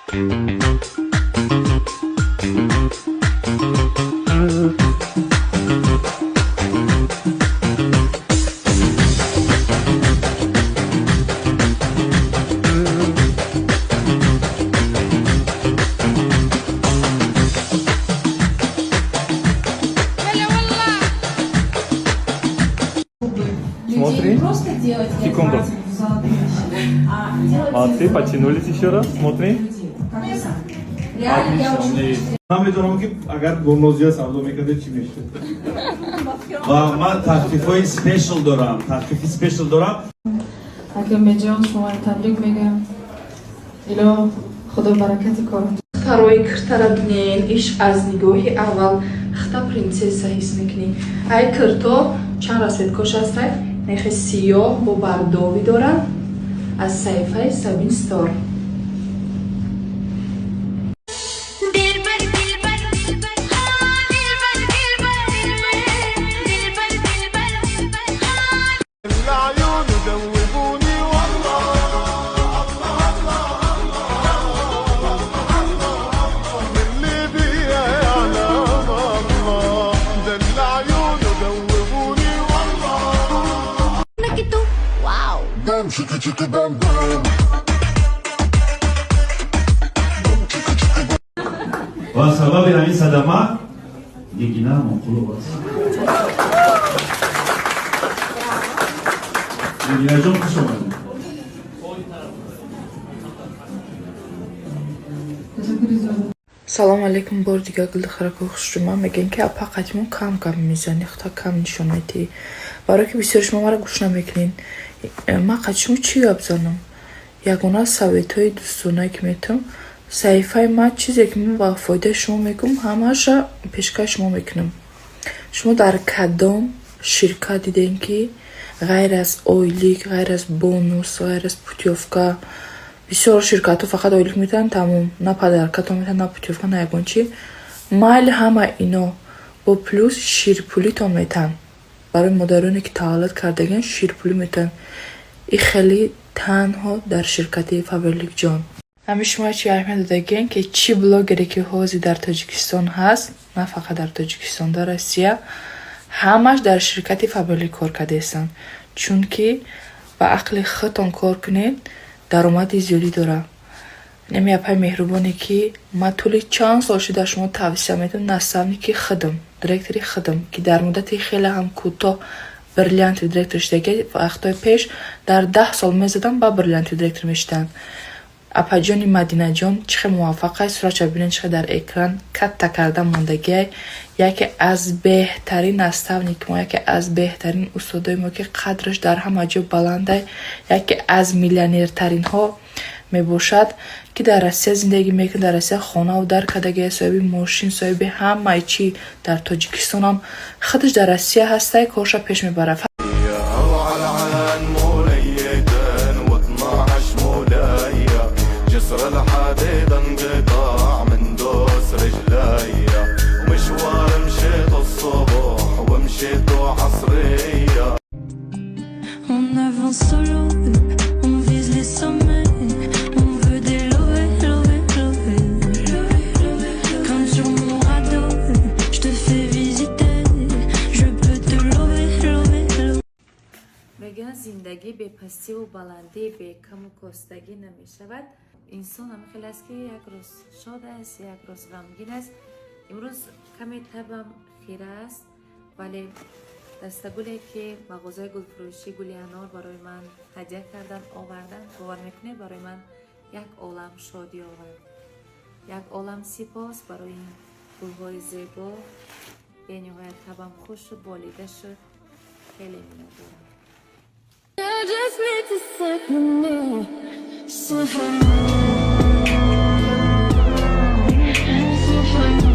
Смотри. Секунду. Молодцы, потянулись еще раз. Смотри. Отлично, у меня есть. Ман медонам, ки агар бо Нозия савдо мекардед, чӣ мешуд. Ва ман тахфифҳои special дорам, тахфифи special дорам. Акамеҷон, шуморо табрик мегӯям. Илоҳ Худо баракати корат. Тарои киртара бинен, иш аз нигоҳи аввал хта принсесса ҳис мекунӣ. Ай кирто чанд расцветкош ҳастай, нехе сиёҳ бо бордовый дорад, аз саҳифаи Сабин Стор. दिलबर दिलबर, हाँ दिलबर दिलबर, दिलबर दिलबर, हाँ। العيون دوبوني والله الله الله الله من ليبيا يعلم الله دل عيونه دوبوني والله. Wow. بام شيكي شيكي بام بام بام شيكي شيكي. Ва сабаби ҳамин садама Нигина Амонқулова аст. Нигинаҷон, хуш омадед. Ташаккури зиёд. Салом алейкум, бори дигар, гулдухтарако хушрӯ. Ман мегӯям, ки апа, қадимо кам гап мезанӣ, хута кам нишон медиҳӣ, барое ки бисёри шумо маро гӯш намекунед. Ман қади шумо чӣ гап занам? Ягона советҳои дӯстонае ки метавам, саҳифаи ман, чизе ки ман ба фоидаи шумо мегӯм, ҳамаша пешкаши шумо мекунам. Шумо дар кадом ширкат дидем, ки ғайр аз ойлик, ғайр аз бонус, ғайр аз путёвка? Бисёр ширкатҳо фақат ойлик метаванд, тамом, на подаркатон метаванд, на путёвка, на ягон чи. Майли, ҳама ино бо плюс ширпулитон метаванд. Барои модароне, ки таваллуд кардагиан, ширпулӣ метаванд. И хеле танҳо дар ширкати Фаберликҷон. Ҳамин шумо чи аҳамият додагиен, ки чӣ блогере ки ҳозир дар Тоҷикистон ҳаст, на фақат дар Тоҷикистон, дар Россия, ҳамаш дар ширкати Фаберлик кор кардаистанд, чунки ба ақли худтон кор кунед, даромади зиёдӣ дорад. Неми апаи меҳрубоне, ки ман тӯли чанд сол шуда шумо тавсия медиҳам, наставники худам, директори худам, ки дар муддати хеле ҳам кӯтоҳ бриллиантовый директор шудаги. Вақтҳои пеш дар 10 сол мезадам, ба бриллиантовый директор мешуданд. Апаҷони Мадинаҷон чӣ хел муваффақ аст, суратша бибинед, чӣ хел дар экран катта карда мондагиай. Яке аз беҳтарин наставники мо, яке аз беҳтарин устодои мо, ки қадраш дар ҳама ҷо баландай, яке аз миллионертаринҳо мебошад, ки дар Россия зиндагӣ мекунад, дар Россия хонаву дар кардагия, соҳиби мошин, соҳиби ҳамаи чӣ. Дар Тоҷикистонам худаш дар Россия ҳастай, корша пеш мебарад. وعلى عن موليتين و12 مولايا جسر الحديد انقطع من دوس رجليا ومشوار مشيت الصبح ومشيت عصرية. On avance solo, on vise les sommets, on veut des lovés, lovés, lovés. Comme sur mon radeau, je te fais visiter, je peux te lover, lover, lover. Мегӯянд, зиндагӣ бепастиву баландӣ, бекаму костагӣ намешавад. Инсон ҳамин хел аст, ки як рӯз шод аст, як рӯз ғамгин аст. Имрӯз каме табам хира аст, вале дастагуле, ки мағозаи гулфурӯшӣ Гули Анор барои ман ҳадя кардан, овардан, бовар мекунед, барои ман як олам шодӣ овард. Як олам сипос барои ин гулҳои зебо. Бениҳоят табам хуш шуд, болида шуд. Хеле миннатдорам. I just need a symphony, symphony, symphony,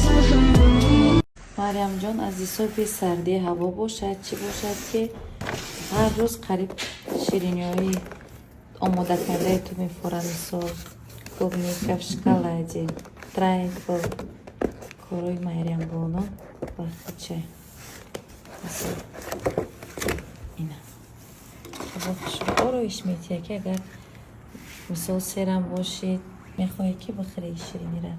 symphony. Мариямҷон, аз ҳисоби сардии ҳаво бошад, чӣ бошад, ки ҳар рӯз қариб шириниҳои омодакардаи ту мефорам. Мисол, клубника в шоколаде, трайфл, корҳои Майрамбоно бахча. Ина ҳаво хушрӯ. Хоҳиш метиҳад, ки агар мисол серам бошед, мехоҳед, ки бихӯред ширинира.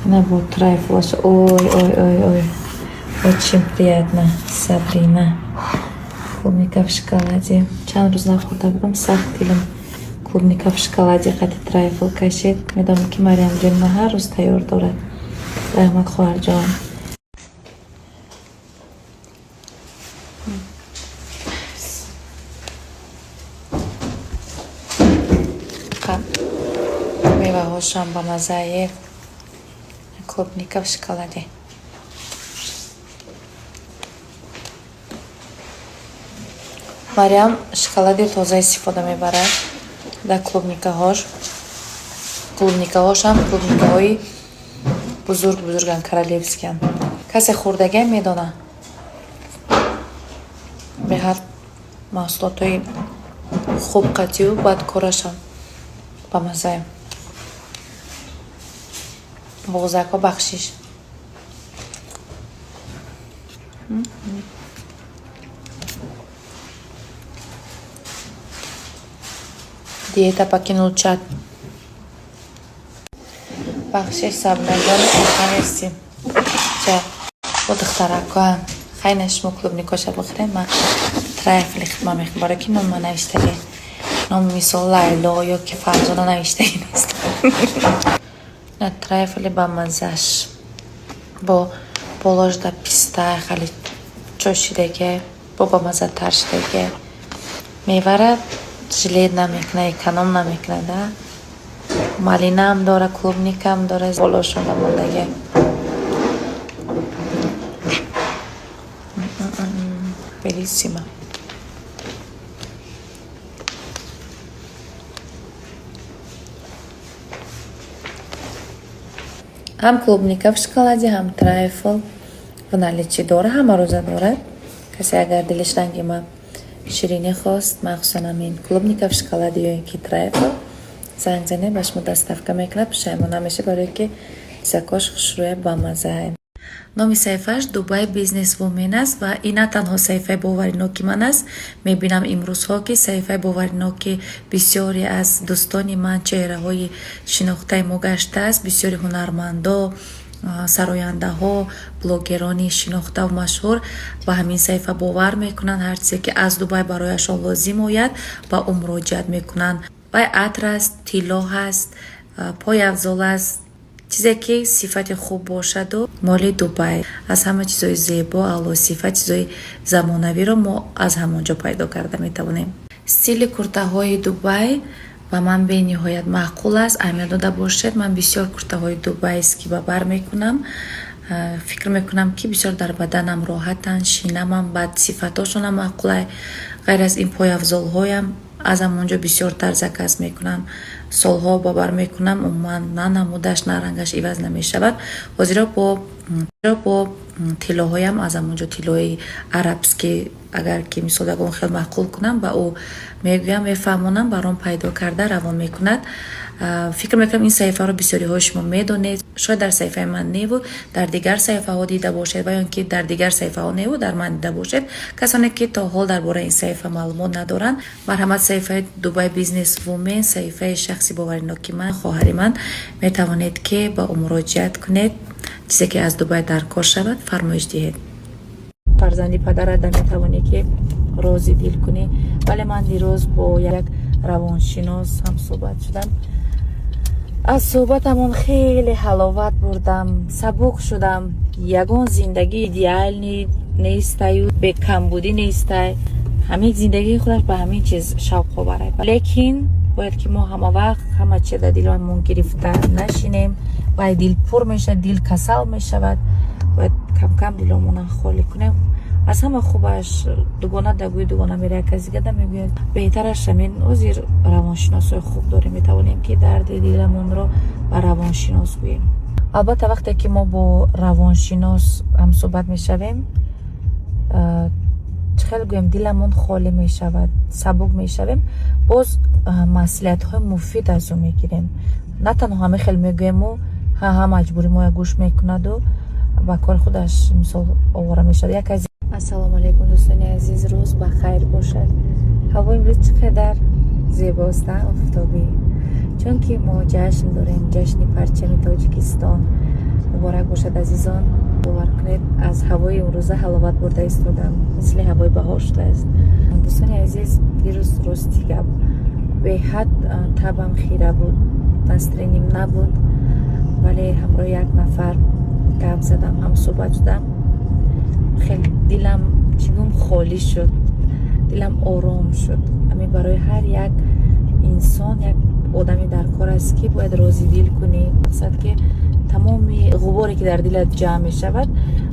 Ана бо трайфл аш. Ой, ой, ой, ой, очень приятно. Сабрина, клубника в шоколаде. Чанд рӯз нахӯрда будам, сахт дилам клубника в шоколаде қати трайфл кашид. Медонам, ки Мариамҷон ма ҳар рӯз тайёр дорад. Раҳмат, хоҳарҷон. Меваҳошам ба маззае. Клубника в шоколаде. Мариам шоколади тоза истифода мебарад дар клубникаҳош. Клубникаҳошам клубникаҳои бузург бузурган, королевский ан. Касе хӯрдагиам, медона, беҳад маҳсулотҳои хуб қатию баъд корашам ба маззае. Буғзакҳо, бахшиш. Диета покинул чат. Бахшиш, Сабринаҷон, нестим. Ча бо духтаракоам. Хайна, шумо клубникоша бихӯрем, ман трайфли хидма мехӯрам, барои ки номи ман навиштагӣ. Номи мисол Лайло ё ки Фарзона навиштагӣ нест. На трайфли ба маззаш. Бо боложда писта хеле чошидагӣ, бо ба маззатар шидагӣ. Мевара жалеть намекунад, эконом намекунад, да? Малинаам дора, клубникаам дора, болошонда мондагӣ. Bellissima. Ҳам клубника в шоколаде, ҳам трайфл в наличии дора, ҳама рӯза дорад. Касе агар дилиш ранги ман ширинӣ хост, махсусан ҳамин клубника в шоколаде ё ин ки трайфл, занг занед, ба шумо доставка мекунад. Пушаймон намешед, барое ки чизакош хушрӯя, бамаззае. Номи саҳифааш Дубай Бизнес Вумен аст ва ин на танҳо саҳифаи бовариноки ман аст. Мебинам имрӯзҳо, ки саҳифаи бовариноки бисёре аз дӯстони ман, чеҳраҳои шинохтаи мо гаштааст. Бисёри ҳунармандо, сарояндаҳо, блогерони шинохтаву машҳур ба ҳамин саҳифа бовар мекунанд. Ҳар чизе ки аз Дубай барояшон лозим ояд, ба ӯ муроҷиат мекунанд. Вай атр аст, тилло ҳаст, пойафзол аст, чизе ки сифати хуб бошаду моли Дубай. Аз ҳама чизҳои зебо, аълосифат, чизҳои замонавиро мо аз ҳамон ҷо пайдо карда метавонем. Стили куртаҳои Дубай ба ман бениҳоят маъқул аст. Аҳамият дода бошед, ман бисёр куртаҳои дубайский ба бар мекунам. Фикр мекунам, ки бисёр дар баданам роҳатанд, шинамам, баъд сифатошонам маъқулай. Ғайр аз ин, пойафзолҳоям аз ҳамон ҷо бисёртар заказ мекунам. Солҳо ба бар мекунам, умуман на намудаш, на рангаш иваз намешавад. Ҳозиро бо тиллоҳоям аз ҳамон ҷо, тиллои арабский, агар ки мисол ягон хел маъқул кунам, ба ӯ мегӯям, мефаҳмонам, баром пайдо карда равон мекунад. Фикр мекунам, ин саҳифаро бисёриҳои шумо медонед. Шояд дар саҳифаи ман неву дар дигар саҳифаҳо дида бошед ва ё ки дар дигар саҳифаҳо неву дар ман дида бошед. Касоне ки то ҳол дар бораи ин саҳифа маълумот надоранд, марҳамат, саҳифаи Дубай Бизнес Вумен, саҳифаи шахси бовариноки ман, хоҳари ман, метавонед ки ба ӯ муроҷиат кунед. Чизе ки аз Дубай дар кор шавад, фармоиш диҳед. Фарзанди падарада метавонӣ ки рози дил кунӣ. Вале ман дирӯз бо як равоншинос ҳам суҳбат шудам. Аз суҳбатамон хеле ҳаловат бурдам, сабук шудам. Ягон зиндагии идеальный нестаю, бекамбудӣ нестай. Ҳамин зиндагии худаш ба ҳамин чиз шавқоварай, лекин бояд ки мо ҳама вақт ҳама чиз дар диламон гирифта нашинем. Вай дил пур мешавад, дил касал мешавад. Бояд камкам диломона холӣ кунем. Аз ҳама хубаш дугона дагӯи, дугона мера, як каси гада мегӯяд. Беҳтараш ҳамин ҳозир равоншиносҳои хуб дорем, метавонем ки дарди диламонро ба равоншинос гӯем. Албатта, вақте ки мо бо равоншинос ҳамсӯҳбат мешавем, чӣ хел гӯем, диламон холӣ мешавад, сабук мешавем, боз маслиҳатҳои муфид аз ӯ мегирем. На танҳо ҳамин хел мегӯему ҳа маҷбури моя гӯш мекунаду ба кори худаш мисол овора мешавад. Як аз Ассалому алайкум, дӯстони азиз, рӯз ба хайр бошад. Ҳаво имрӯз чӣ қадар Зебост, а, офтобӣ, чунки мо ҷашн дорем, ҷашни парчами Тоҷикистон. Муборак бошад, азизон. Бовар кунед, аз ҳавои имрӯза ҳаловат бурда истодам, мисли ҳавои баҳор шудааст. Дӯстони азиз, дирӯз, рости гап, беҳад табам хира буд, настроение м набуд, вале ҳамроҳи як нафар гап задам, ҳамсӯҳбат шудам, хеле дилам, чӣ гум, холӣ шуд, дилам ором шуд. Ҳамин барои ҳар як инсон як одаме дар кор аст, ки бояд розидил кунӣ. Мақсад, ки тамоми ғуборе, ки дар дилат ҷамъ мешавад,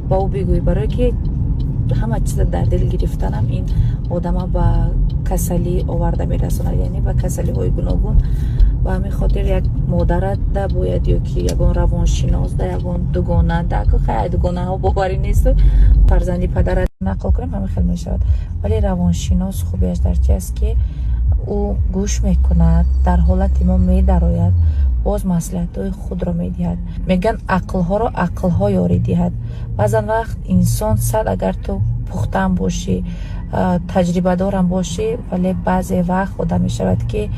ба ӯ бигӯӣ, барое ки ҳама чиза дар дил гирифтанам ин одама ба касалӣ оварда мерасонад, яъне ба касалиҳои гуногун. Ба ҳамин хотир як модарада бояд ё ки ягон равоншиносда, ягон дугонада. Хай, дугонаҳо боварӣ несту, фарзанди падарат нақл кунем, ҳамин хел мешавад. Вале равоншинос хубиаш дар чи аст, ки ӯ гӯш мекунад, дар ҳолати мо медарояд, боз маслиҳатҳои худро медиҳад. Мегӯянд, ақлҳоро ақлҳо ёрӣ диҳад. Баъзан вақт инсон сад агар ту пухтаам бошӣ, таҷрибадорам бошӣ, вале баъзе вақт одам мешавад, ки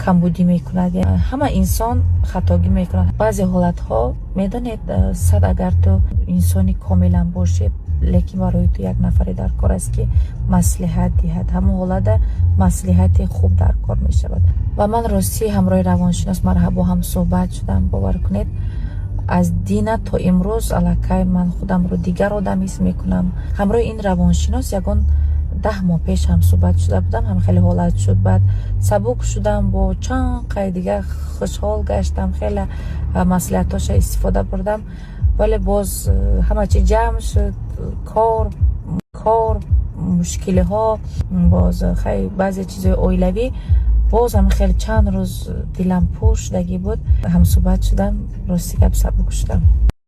камбудӣ мекунад. Ҳама инсон хатогӣ мекунад. Баъзе ҳолатҳо, медонед, сад агар ту инсони комилам бошӣ, лекин барои ту як нафаре дар кор аст, ки маслиҳат диҳад. Ҳамон ҳолата маслиҳати хуб дар кор мешавад. Ва ман ростӣ ҳамроҳи равоншинос Марҳабо ҳам суҳбат шудам. Бовар кунед, аз дина то имрӯз аллакай ман худамро дигар одам ҳис мекунам. Ҳамроҳи ин равоншинос ягон 10 моҳ пеш ҳам суҳбат шуда будам, ҳам хеле ҳолат шуд, баъд сабук шудам, бо чанд қай дигар хушҳол гаштам, хеле маслиҳатҳоша истифода бурдам, вале боз ҳама чи ҷамъ шуд: кор, мушкилиҳо, боз хай баъзе чизҳои оилавӣ. Боз ҳам хеле чанд рӯз дилам пур шудагӣ буд. Ҳамсӯҳбат шудам, рости гап, сабук шудам.